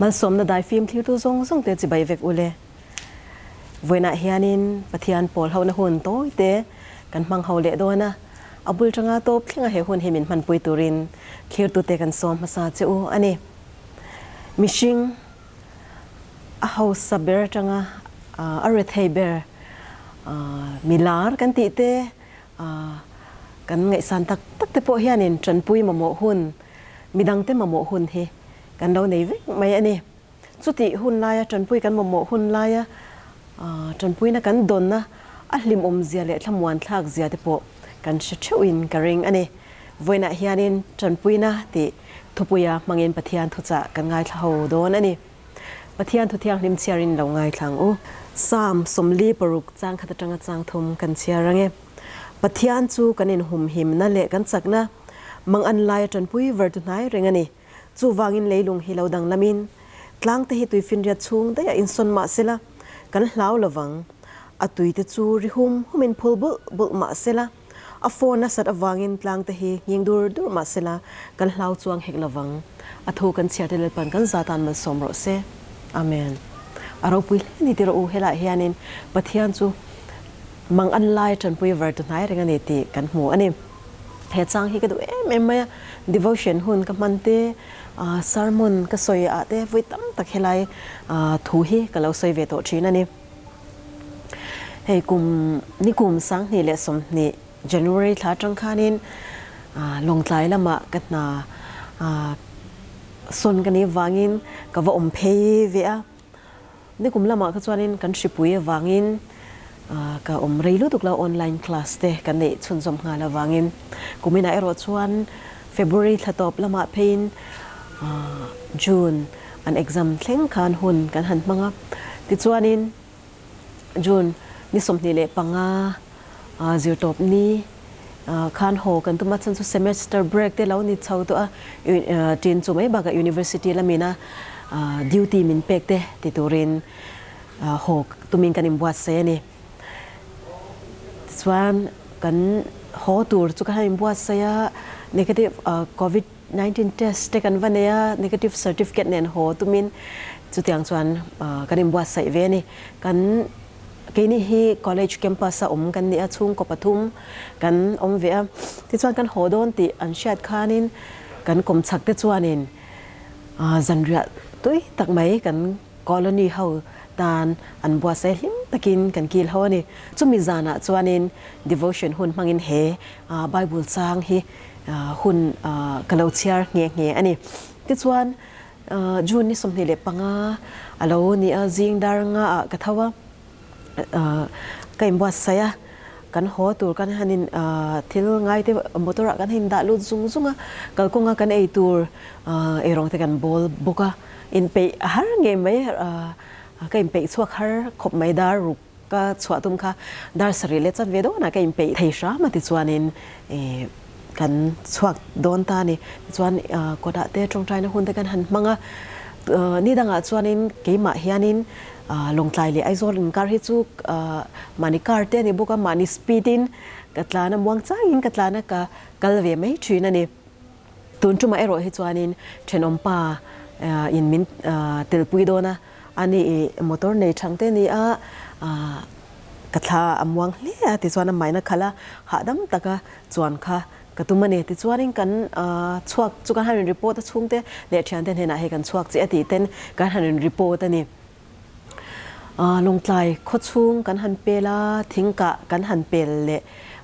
Malsawmna daifim thlirtu zawng zawng te chibai vek ule. Vawiinah hianin Pathian pawl hona hun tawi te kan hmang ho leh dawn a, a bul tanga tawp thlenga he hun hi min hmanpui turin thlirtute kan sawm hmasa che u a ni. Mihring a hausa ber atanga a rethei ber milar kan tih te kan ngaihsan tak tak te pawh hianin tanpui mamawh hun, midangte mamawh hun hi kan lo nei vek mai a ni. Chutih hun laia tanpui kan mamawh hun laia tanpuina kan dawnna a hlimawm zia leh thlamuan thlak zia te pawh kan hre theuhin ka ring a ni. Vawiinah hianin tanpuina tih thupuia hmangin Pathian thuchah kan ngaithla ho dawn a ni. Pathian thu thianghlim chhiarin lo ngaithla ang u. Psalm 46 chang khat atanga chang thum kan chhiar ang e. Pathian chu kan inhumhimna leh kan chakna mangan laia tanpui vertu hnai reng a ni. Chuvangin leilung hi lo danglamin, tlangte hi tuifinriat chhung daih a insawn mah sela, kan hlau lovang. A tuite chu ri hum humin phul bulh bulh mah sela, a phone nasat avangin tlangte hi nghing dur dur mah sela, kan hlau chuang hek lovang. A thu kan chhiarte Lalpan kan za tan malsawm rawh se. Amen. A ropui hle ni tirh u, helaiah hianin Pathian chu mang an lai tanpui var tu hnai reng a ni tih kan hmu a ni. He chang hi ka duh em em mai a, devotion hun ka hman te, sermon ka sawi ah te vawi tam tak helai thu hi ka lo sawi ve tawh thin a ni. Hei kum ni kum 2020 January thla atang khanin Lawngtlai lamah ka hna sawn ka nih vangin ka va awm phei ve a. Ni kum lamah kha chuanin kan hripui avangin ka awm rei lutuk lo online class te kan neih chhunzawm nghal avangin kuminah erawh chuan February thla tawp lamah pheiin June an exam thleng khan hun kan han hmang a. Tichuanin June ni 25 zirtawp ni khan haw kan tum a, chhan chu semester break te lo ni chho tawh a, tin chu mai bakah university lamina duty min pek te ti turin haw tumin kan inbuatsaih a ni. Tichuan kan haw tur chu kan han inbuatsaih a, negative covid 19 test te kan va nei a, negative certificate nen haw tumin chutiang chuan kan inbuatsaih ve a ni. Kan Keini hi college campus a awm kan ni a, chhungkaw pathum kan awm ve a. Tichuan kan haw dawn tih an hriat khanin kan kawmchhak te chuanin zanriah tui tak mai kan colony ho tan an buatsaih hlim takin kan kil ho a ni. Chumi zanah chuanin devotion hun hmangin he Bible chang hi hun ka lo chhiar nghe nghe a ni. Tichuan June ni 25 a lo ni a, zing dar nga ah ka tho a, ka inbuatsaih a, kan haw tur kan han in thil ngai te motor ah kan han indah lut zung zung a, kalkawnga kan ei tur eirawng te kan bawl bawk a, inpeih a har ngei mai, ka inpeih chhuak har khawp mai dar ruk ka chhuah tum kha dar sarih leh chanve dawnah ka inpeih thei hram a tichuanin ih kan chhuak dawn ta a ni. Tichuan kawtah te tawngtaina hun te kan han hmang a, ni dangah chuanin keimah hianin Lawngtlai leh Aizawl inkar hi chu mahni car te a ni bawk a, mahni speed in ka tlan a, muang changin ka tlan a, ka kal ve mai thin a ni. Tun tumah erawh hi chuanin thenawmpa in min telpui dawn a. A ni i motor nei thang te ni a, ka thla a muang hle a tichuan a maina khalh a, hahdam taka chuan kha ka tum a ni. Tichuanin kan chhuak chu kan han in report a chhungte leh thiante hnenah hei kan chhuak chiah a tih ten kan han in report a ni. Lawngtlai khawchhung kan han pel a, thingkah kan han pel leh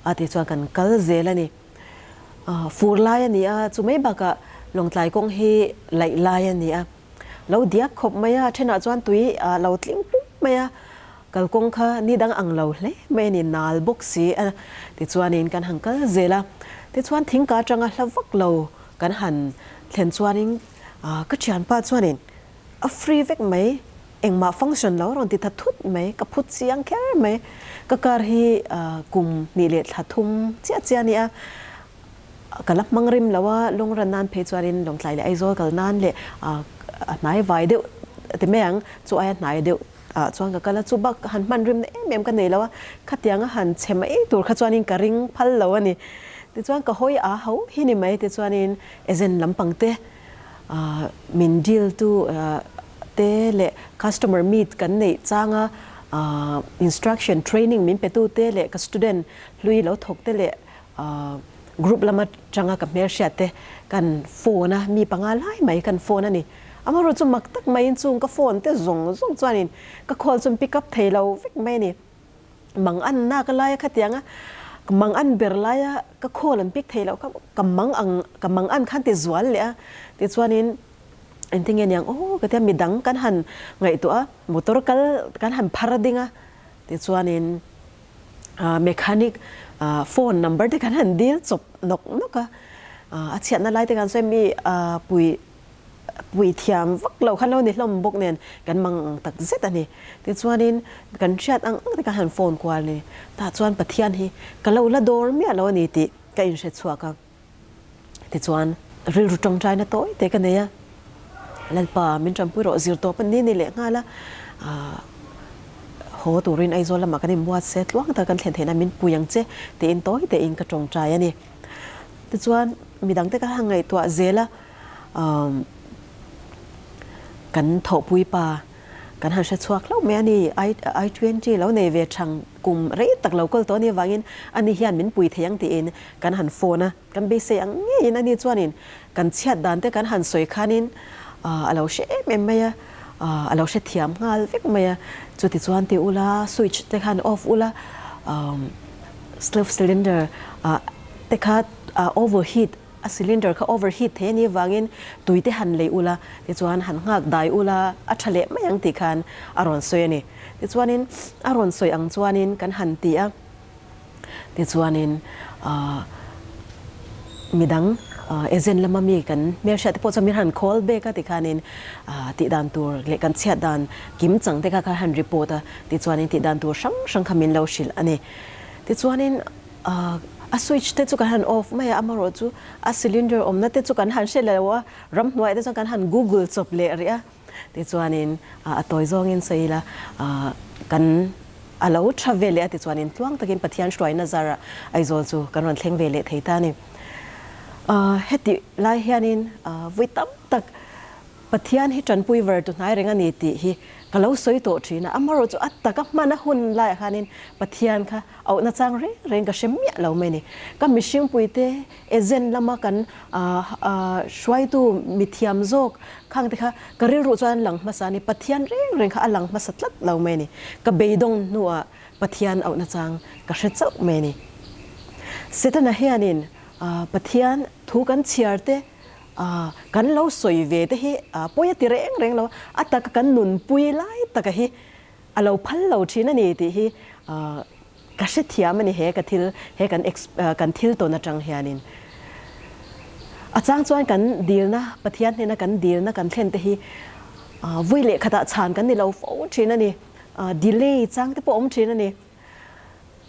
a tichuan kan kal zel a ni. Fur lai a ni a, chu mai bakah Lawngtlai kawng hi laih lai a ni a. Lo diak khawp mai a, thenah chuan tui lo tling pup mai a, kalkawng kha ni dang ang lo hle mai a ni, nal bawk si a, tichuanin kan han kal zel a, tichuan thingka atanga hla vak lo kan han thlen chuanin ka thianpa chuanin a free vek mai, engmah function lo rawn ti tha thut mai, ka phut chiang kher mai, ka car hi kum hnih leh thla thum chiah chiah a ni a. Ka la hmang rim lo a, lawngran nan phei chuanin Lawngtlai leh Aizawl kal nan leh a hnai vai deuh ti mai ang, chu aia hnai deuh ah chuan ka kal a, chu bak han hman rimna em em ka nei lo a, khatianga han chhe mai tur kha chuanin ka ring phal lo a ni. Tichuan ka hawi a ho hi ni mai tichuanin agent lampang te min deal tu. te leh customer meet kan neih changa instruction training min petu te leh ka student hlui lo thawk te leh group lama tanga ka hmelhriat te kan phone a, mi panga lai mai kan phone a ni. Amaherawh chu mak tak maiin chung ka phone te zawng zawng chuanin ka call chu an pick up thei lo vek mai a ni. Mang an nak laia khatianga mang an ber laia ka call an pick thei loh kha ka mang ang ka mang an khan ti zual leh a tichuanin engtin nge niang aw ka tia midang kan han ngaihtuah a motor kal kan han phar ding a tichuanin mechanic phone number te kan han dil chawp nawk nawk a a chhiatna lai te kan sawi mi pui Pui thiam vak lo khan lo ni hlawm bawk nen kan mang ang tak zet a ni. Tichuanin kan hriat ang ang te khan han phone kual ni. Tah chuan Pathian hi ka lo la dawr miah lo a ni tih ka inhre chhuak a. Tichuan rilru tawngtaina tawi te ka nei a, Lalpa min tanpui rawh zir tawp an ni ni leh nghal a, haw turin Aizawl lamah kan inbuat se tluang tak kan thlen theihna min pui ang che tiin tawi tein ka tawngtai a ni. Tichuan midangte ka han ngaihtuah zel a. Kan thawhpui pa kan han hre chhuak hlauh mai a ni. I 20 lo nei ve thang kum rei tak lo kawl tawh a nih avangin ani hian min pui thei ang tiin kan han phone a. Kan beisei ang ngeiin ani chuanin kan chhiat dan te kan han sawi khanin a lo hre em em mai a, a lo hre thiam nghal vek mai a. Chutichuan ti ula switch te khan off ula stove cylinder te kha overheat A cylinder kha overheat thei a nih avangin tui te han lei ula, tichuan han nghak dai ula a tha leh mai ang tih khan a rawn sawi a ni. Tichuanin a rawn sawi ang chuanin kan han ti a, tichuanin ahh midang agent lama mi kan hmelhriat te pawh chuan min han call back a tikhanin ahh tih dan tur leh kan chhiat dan kim chang te kha kha han report a, tichuanin tih dan tur hrang hrang kha min lo hrilh a ni. Tichuanin. A switch te chu kan han off mai a, amaherawh chu a cylinder awmna te chu kan han hre lo a, ramhnuai te chuan kan han google chawp leh rih a, tichuanin a tawi zawngin sawi ila kan a lo tha ve leh a tichuanin tluang takin Pathian hruaina zarah Aizawl chu kan rawn thleng ve leh thei ta a ni. Heti lai hianin vui tam tak Pathian hi tanpui var tu hnai reng a ni tih hi ka lo sawi tawh thin a, amaherawh chu a taka hman a hun laiah khanin Pathian kha auhna chang reng reng ka hre miah lo mai a ni. Ka mihringpuite agent lama kan hruaitu mithiam zawk khang te kha ka rilruh chuan an lang hmasa a ni, Pathian reng reng kha a lang hmasa tlat lo mai a ni. Ka beidawng hnuah Pathian auhna chang ka hre chauh mai a ni. Setana hianin Pathian thu kan chhiar te, Kan lo sawi ve te hi pawi a ti reng reng lo, a taka kan nunpui lai taka hi a lo phal lo thin a ni tih hi ka hrethiam a ni he ka thil he kan kan thil tawn atang hianin. A chang chuan kan dilna Pathian hnena kan dilna kan thlen te hi vui leh khatah chhan kan ni lo fo thin a ni, delay chang te pawh a awm thin a ni.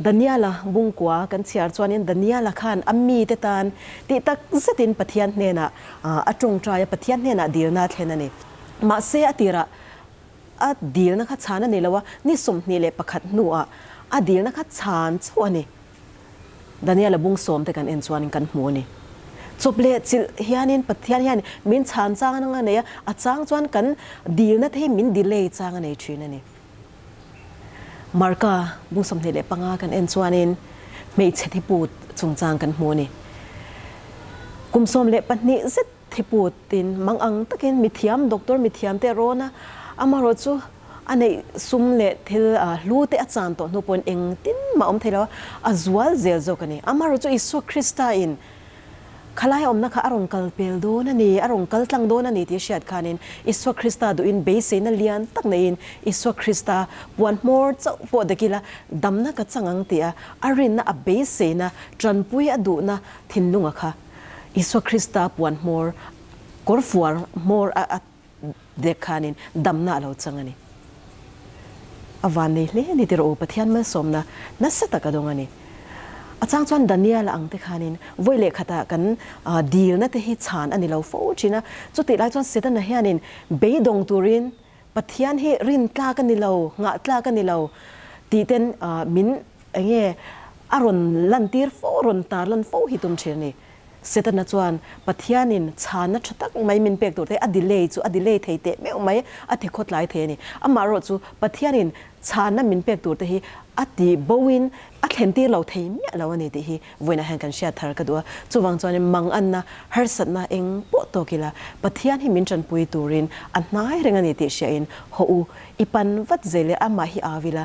Daniela bungkua kan chhiar chuanin Daniela khan a mite tan tih tak zetin Pathian hnenah a tawngtai a, Pathian hnenah dilna a thlen a ni. Mahse a tirah a dilna kha chhan a ni lo a, ni 21 hnuah a dilna kha chhan chauh a ni. Daniela bung sawm te kan en chuanin kan hmu a ni. Chawp leh chilh hianin Pathian hian min chhan chang a nei a, a chang chuan kan dilna te hi min delay chang a nei thin a ni. Marka bung 25 kan en chuanin hmeichhe thiput chungchang kan hmu a ni. Kum 12 zet thiputin mang ang takin mithiam, doctor mithiam te a rawn a, amaherawh chu a neih sum leh thil hlu te a chan tawh hnu pawhin engtin mah awm thei lo a, a zual zel zawk a ni. Amaherawh chu Isua Krista in Khalai awmna kha a rawn kal pel dawn a ni, a rawn kal tlang dawn a ni tih hriat khanin Isua Krista duhin beiseina lian tak neiin Isua Krista puan hmawr chauh pawh dek ila damna ka chang ang tia a rinna a beiseina tanpui a duhna thinlunga kha Isua Krista puan hmawr kawrfuar hmawr a Dek khanin damna a lo chang a ni. A van nei hle a ni tirh u, Pathian malsawmna nasa tak a dawng a ni. A chang chuan Daniel-a ang te khanin vawi leh khatah kan dilna te hi chhan a ni lo fo thin a, chutih lai chuan Setana hianin beidawng turin Pathian hi rin tlak a ni lo, nghah tlak a ni lo tih ten min eng nge a rawn lantir fo, rawn tarlan fo hi tum thin a ni. Setana chuan Pathianin chhanna tha tak mai min pek tur te a delay chu a delay thei teh meuh mai, a ti khawtlai thei a ni. Amaherawhchu Pathianin chhanna min pek tur te hi a ti boin a thlen tir lo thei miah lo a ni tih hi vawiinah hian kan hriat thar ka duh a. Chuvang chuanin manganna, harsatna eng pawh tawk ila Pathian hi min tanpui turin a hnai reng a ni tih hriain haw u i pan vat zel e, amah hi au ila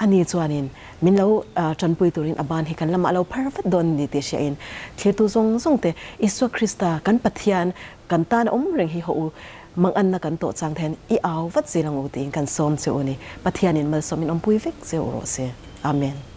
ani chuanin min lo tanpui turin a ban hi kan lamah a lo phar vat dawn a ni tih hriain thlirtu zawng zawng te Isua Krista kan Pathian kan tan a awm reng hi haw u manganna kan tawh chang te hian i au vat zel ang u tiin kan sawm che u a ni. Pathianin malsawmin awmpui vek che u rawh se. Amen.